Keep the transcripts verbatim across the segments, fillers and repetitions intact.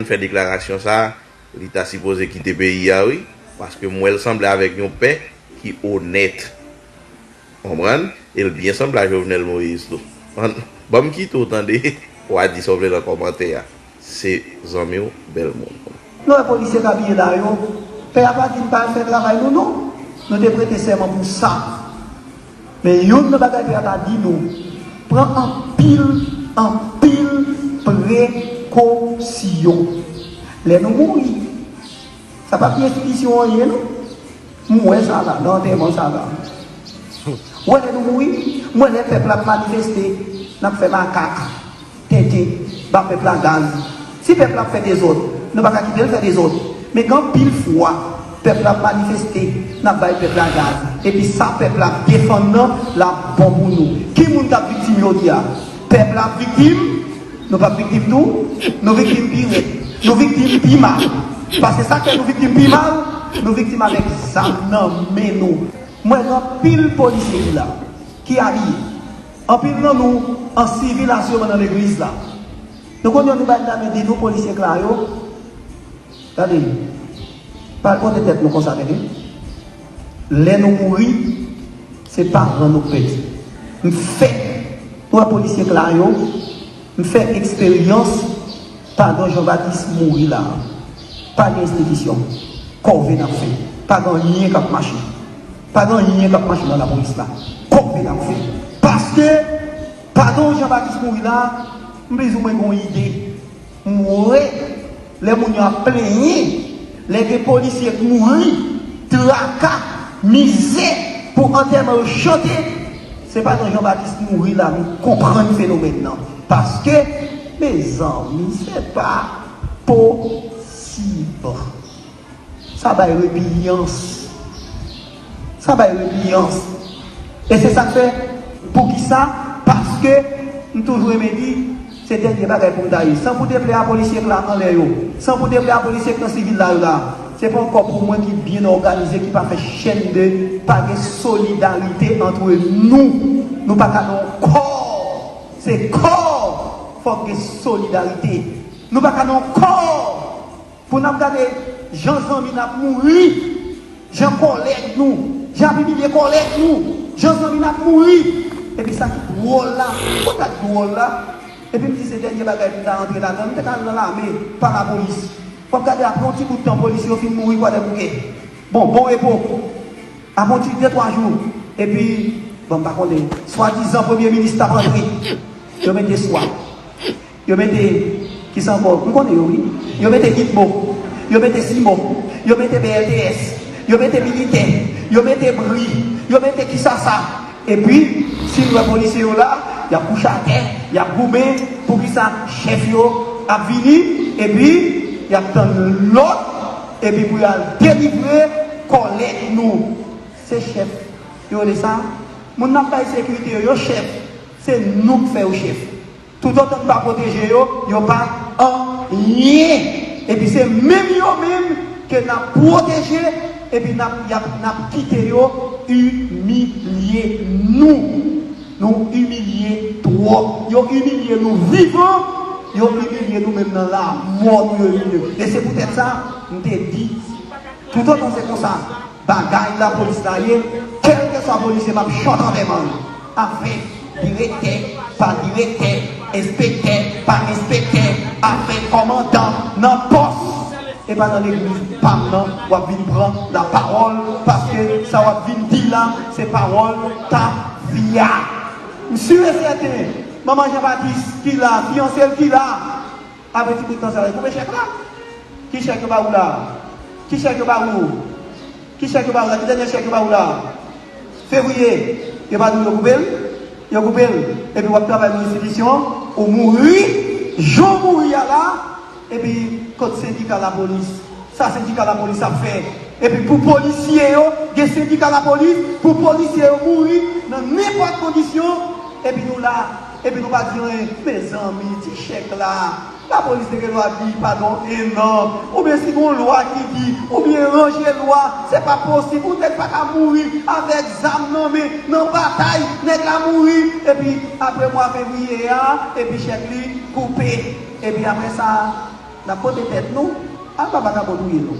fè deklarasyon sa a, li ta sipoze kite peyi a, wi. Paske m wè l sanble avèk yon pè ki onèt. Konprann? E l byen sanble a Jovenel Moïse tou. Ann, ban m kite w tande, w a di sa w vle nan kòmantè a. Se zanmi w, bèl moun. Nou wè polisye k abiye la yo, pè a pa di n pa al fè travay nou, non. Nou te prete sèman pou sa. Men youn nan bagay pè a ta di nou, pran anpil, anpil prekosyon. Lè nou mouri, sa p ap gen enstitisyon anyen, non. M wè sa la, nan antèman sa la. Ou wè lè nou mouri, m wè lè pèp la ap manifeste, n ap fè makak, tenten, ba pèp la gaz. Si pèp la ap fè dezòd, nou pa ka kite l fè dezòd. Men gen anpil fwa, pèp la ap manifeste, n ap bay pèp la gaz. Epi sa pèp la ap defann nan, l ap bon pou nou. Ki moun k ap viktim jodi a? Pèp la ap viktim, nou p ap viktim tou, nou viktim pi rèd, nou viktim pi mal. Paske sa k fè nou viktim pi mal, nou viktim avèk zam nan men nou. M wè gen anpil polisye ki la, ki abiye. Anpil nan nou an sivil asyoman nan legliz la. Nou konn yon nouvèl dam di nou polisye k la yo. Gade, pa al pote tèt nou konsa, tande. Lè nou mouri, se paran nou k pèdi. M fè, nou wè polisye k la yo, m fè eksperyans, pandan Jean Baptiste mouri la, pa gen enstitisyon, kòve n ap fè. Pa gen anyen k ap mache. Pa gen anyen k ap mache nan lapolis la. Kòve n ap fè. Paske, pandan Jean Baptiste mouri la, m plizoumwen gen yon ide. M wè, lè moun yo ap plenyen, lè gen polisye k mouri, traka, mizè, pou antèman yo chante, se pandan Jean Baptiste mouri la, nou konprann fenomèn nan. Paske, mezanmi, se pa posib. Sa bay repiyans. Sa bay repiyans. E se sa k fè, poukisa? Paske m toujou renmen di, se dènye bagay pou m ta ye. San pou deplè a polisye k la anlè yo. San pou deplè a polisye k nan sivil la yo la. Se pa yon kò pou mwen ki byen òganize, ki pa fè chèn de, pa gen solidarite antre nou. Nou pa ka nan yon kò. Se kò. Fòk gen solidarite. Nou pa ka nan yon kò. Pou n ap gade jan zanmi n ap mouri, jan kòlèg nou, jan ap imilye kòlèg nou, jan zanmi n ap mouri. Epi sa ki dwòl la, kontak dwòl la, epi m di se dènye bagay pou m ta antre ladan l, m te ka al nan lame, pa lapolis. W ap gade apre yon ti bout tan polis yo fin mouri Kwadèboukè. Bon, bon repo. Apre yon ti de twa jou, epi, bon, m pa konnen, swadizan premye minis t ap antre, yo mete swa. Yo mete, kisa ankò? M konnen yo, wi. Yo mete Gitmo. Yo mete Simo. Yo mete B L T S. Yo mete militè. Yo mete bri. Yo mete kisasa. Epi, si n wè polisye yo la, y ap kouche atè, y ap goumen, poukisa chèf yo ap vini, epi y ap tann lòd, epi pou y al delivre kòlèg nou. Se chèf yo rele sa. Moun n ap bay sekirite yo, yo chèf. Se nou k fè yo chèf. Toutotan n pa pwoteje yo, yo pa anyen. Epi se menm yo menm ke n ap pwoteje, epi n ap, y ap, n ap kite yo imilye nou. Nou imilye twòp. Yo imilye nou vivan, yo imilye nou menm nan lamò nou yo imilye. E se poutèt sa, m te di, toutotan se konsa, bagay lapolis la ye, kèlkeswa polisye m ap chante antèman l. Afè direktè, pa direktè, enspektè, pa enspektè, afè kòmandan nan pòs, e pa nan legliz pa m nan w ap vin pran lapawòl, paske sa w ap vin di la, se pawòl tafya. M si e sèten, manman Jan Batis ki la, fiyanse l ki la, apre ti bout tan sa yo koupe chèk la. Ki chèk yo ba ou la? Ki chèk yo ba ou? Ki chèk yo ba ou la? Ki dènye chèk yo ba ou la? Fevriye, yo pa di w yo koupe l? Yo koupe l. Epi w ap travay nan enstitisyon, ou mouri, jan w mouri a la, epi kot sendika lapolis? Sa sendika lapolis ap fè? Epi pou polisye yo, gen sendika lapolis, pou polisye yo mouri nan nenpòt kondisyon, epi nou la, epi nou pa di anyen. Mezanmi, ti chèk la, lapolis te gen dwa di padon en an. Oubyen si gon lwa ki di, oubyen ranje lwa, se pa posib, ou nèg pa ka mouri avèk zam nan men, nan batay, nèg la mouri, epi apre mwa fevriye a, epi chèk li koupe. Epi apre sa, N ap pote tèt nou, al ba vakabon touye nou.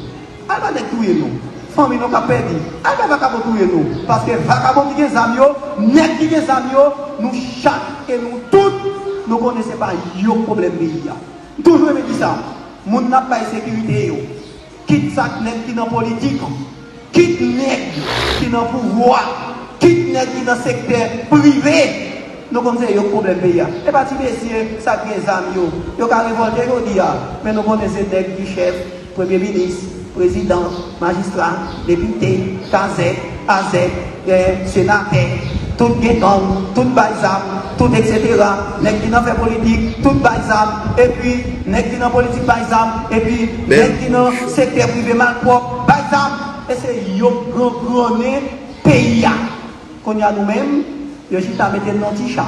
Al ba nèg touye nou. Fanmi nou k ap pèdi, al ba vakabon touye nou. Paske vakabon ki gen zam yo, nèg ki gen zam yo, nou chak e nou tout, nou konnen se pa yo k pwoblèm peyi a. M toujou renmen di sa, moun n ap bay sekirite yo, kit sa k nèg ki nan politik, kit nèg ki nan pouvwa, kit nèg ki nan sektè prive, nou konn se yo k pwoblèm peyi a. E pa ti mesye sa k gen zam yo. Yo ka revòlte jodi a, men nou konnen se nèg ki chèf, premye minis, prezidan, majistra, depite, kazèk, azèk, eh, senatè, tout gen gang, tout bay zam, tout etsetera. Nèg ki nan fè politik, tout bay zam. Epi, nèg ki nan politik bay zam. Epi, nèg ki nan sektè prive malpwòp, bay zam. E se yo k grangrannen peyi a. Kounye a nou menm, yo chita mete n nan ti cha.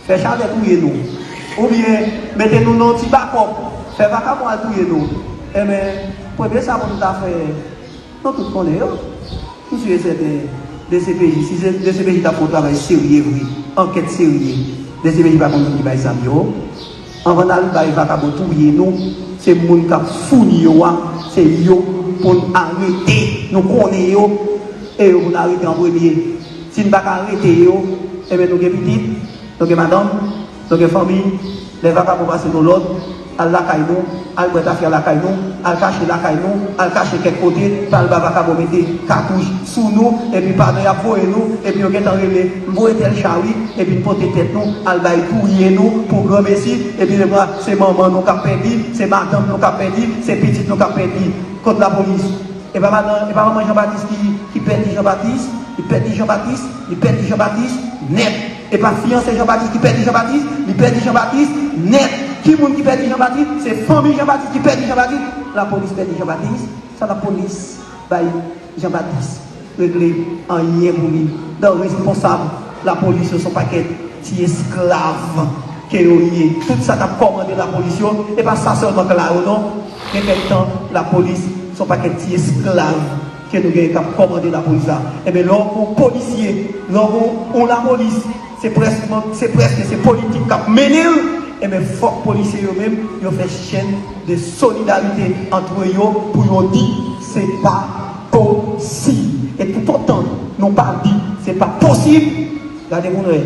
Fè chalè touye nou. Oubyen mete nou nan ti bakòp. Fè vakabon al touye nou. Enben, premye sa pou nou ta fè, nou tout konnen yo. M si e sèten, D C P J, si se- D C P J t ap fè yon travay serye vre, ankèt serye, D C P J pa konn moun ki bay zam yo. Anvan n al bay vakabon touye nou, se moun k ap founi yo a, se yo pou n arete, nou konnen yo, e yo pou n arete an premye. Si n pa ka arete yo, enben nou gen pitit, nou gen madanm, nou gen fanmi, lè vakabon pase nou lòd, al lakay nou, al bwè tafya lakay nou, al kache lakay nou, al kache kèk kote, pa al ba vakabon mete katouch sou nou, epi pandan y ap voye nou, epi yo gentan rele, m voye tèl cha wi, epi n pote tèt nou, al bay touye nou, pou granmesi, epi se manman nou k ap pèdi, se madanm nou k ap pèdi, se pitit nou k ap pèdi. Kot lapolis? E pa madan, e pa manman Jean Baptiste ki, ki pèdi Jean Baptiste, li pèdi Jean Baptiste, li pèdi Jean Baptiste nèt. E pa fiyanse Jean Baptiste ki pèdi Jean Baptiste, li pèdi Jean Baptiste nèt. Ki moun ki pèdi Jean Baptiste? Se fanmi Jean Baptiste ki pèdi Jean Baptiste. Lapolis pèdi Jean Baptiste, sa lapolis bay Jean Baptiste regle anyen pou li. Donk responsab lapolis yo se yon pakèt ti esklav ke yo ye. Tout sa k ap kòmande lapolis yo, e pa sa sèlman k la yo non. Gen kèk tan lapolis se yon pakèt ti esklav ke nou genyen k ap kòmande lapolis la. Enben lè w gon polisye, lè w gon yon lapolis, se prèske, se prèske se politik k ap mennen l, enben fòk polisye yo menm yo fè chèn de solidarite antre yo pou yo di se pa posib. E toutotan nou pa di se pa posib, gade moun wè.